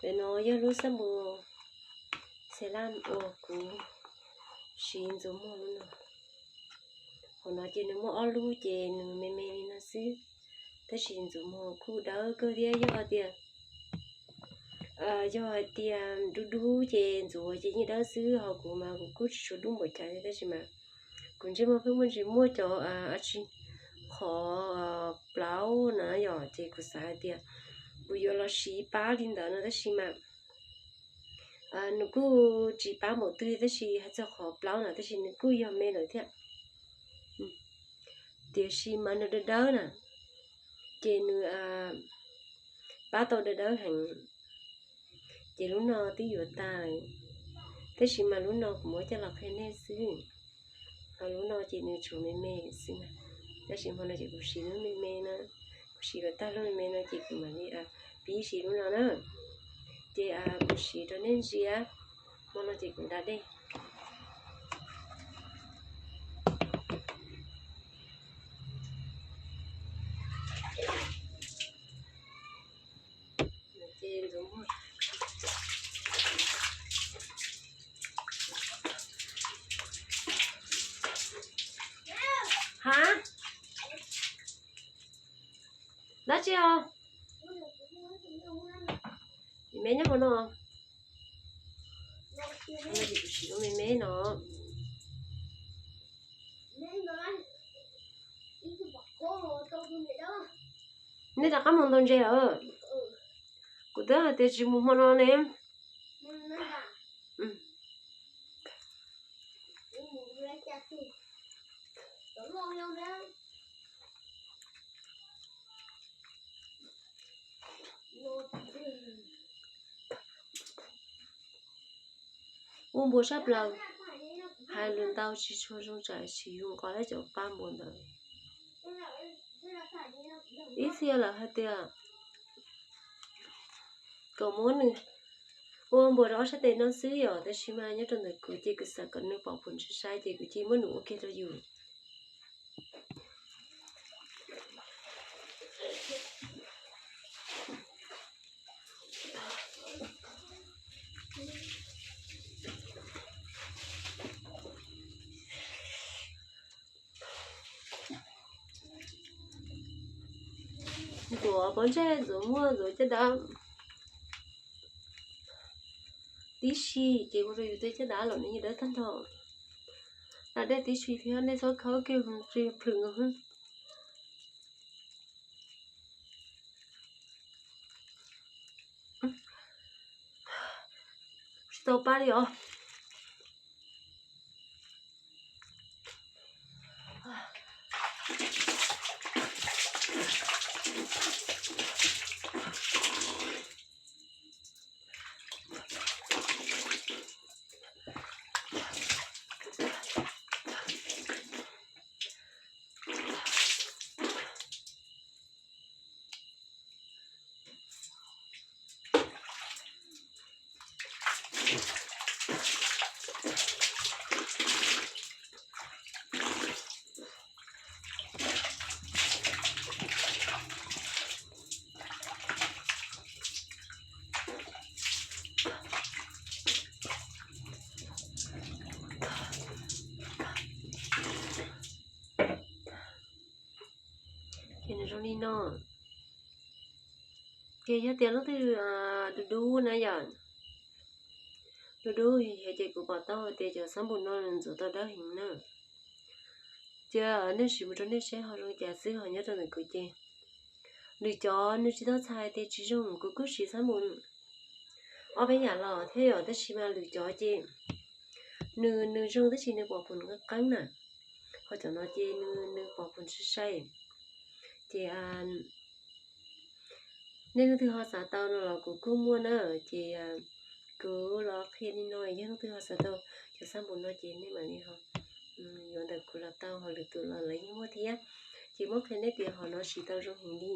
Ntawm no yog lub xab npum xelam uas kuv siv ntxuav muag lub no. Hauv no ces nws muaj ob lub ces nws me me li no xwb, tab sis ntxuav muag kuj dawb kawg thiab. Yog tias, yog hais tias dub dub ces ntxuav ces yeej dawb xwb, ho kuv mas kuv kuj tsis tshua dub npaum cas li, tab sis mas kuv ntsej muag pheej muaj ntsis muaj cov a tsi qhov plaub na yom, ces kuv xav hais tias kuv yuav los siv pab li ntawd no, tab sis mas nws kuj tsis pab npaum twg, tab sis hais txog qhov plaub na tab sis nws kuj yog me lawm thiab. Tiam sis mas nws dawb dawb na, ces nws pab tau dawb dawb heev. Ces lub no twb yuav tag lawm, tab sis mas lub no kuv muab coj los qhia nej xwb. Ho lub no ces nws tshuav me me xwb na, tab sis hmo no ces kuv siv lub me me na, kuv siv kom tag lub me me no ces kuv mam li pib siv lub no na. Ces kuv siv rau nej ntsia, hmo no ces kuv da dej. Hab, dab tsi os? Me nyob hauv no. Kuv siv lub me me no. Nej rov qab mus ntaus ntses lawm? Kuv twb hais tias tsis mus hmo no ne. Ua npua sab plaws, hais lus ntau tsis tshua zoo tsam tsis yus nqa cov paj npua ntawd. Ib txhia lawm hais tias kom muab nws ua npua rau ob sab tes no xwb yom, tab sis mas nyob rau ntawm kuv ces kuv xav kom nws pom phom sai sai ces kuv cia muab nws ua kiag rau yus. Ntxuav pov ntsej, ntxuav muag, ntxuav caj dab tib si ces ua rau yus tej caj dab los nws yeej dawb tag nrho. Da dej tib si thiab nej txhob khawb kiag plhws nkaus. Tsis tau pab li os. Ces nws zoo li no. Ces yog tias leej twg dub dub na yom, dub dub ces kuv pom tau tias cov xab npum no nws ntxuav tau dawb heev na. Ces nej siv mus rau nej seb ho zoo cas xwb, ho nyob rau ntawm kuv ces lwm cov nws tsis tau txhais tias tsis zoo, kuv kuj siv xab npum ob peb yam los thiab yom, tab sis mas lwm cov ces nws, nws zoo tab sis nws pom phom qeeb qeeb na. Ho cov no ces nws, nws pom phom sai sai. Ces nej leej twg ho xav tau no los kuv kuj muaj na. Ces kuv los qhia li no, yog leej twg ho xav tau cov xab npum no ces nej mam li ho yuav ntawm kuv los tau, ho lwm tus los lawv yeej muaj thiab. Ces muab qhia nej tias hom no siv tau zoo heev li.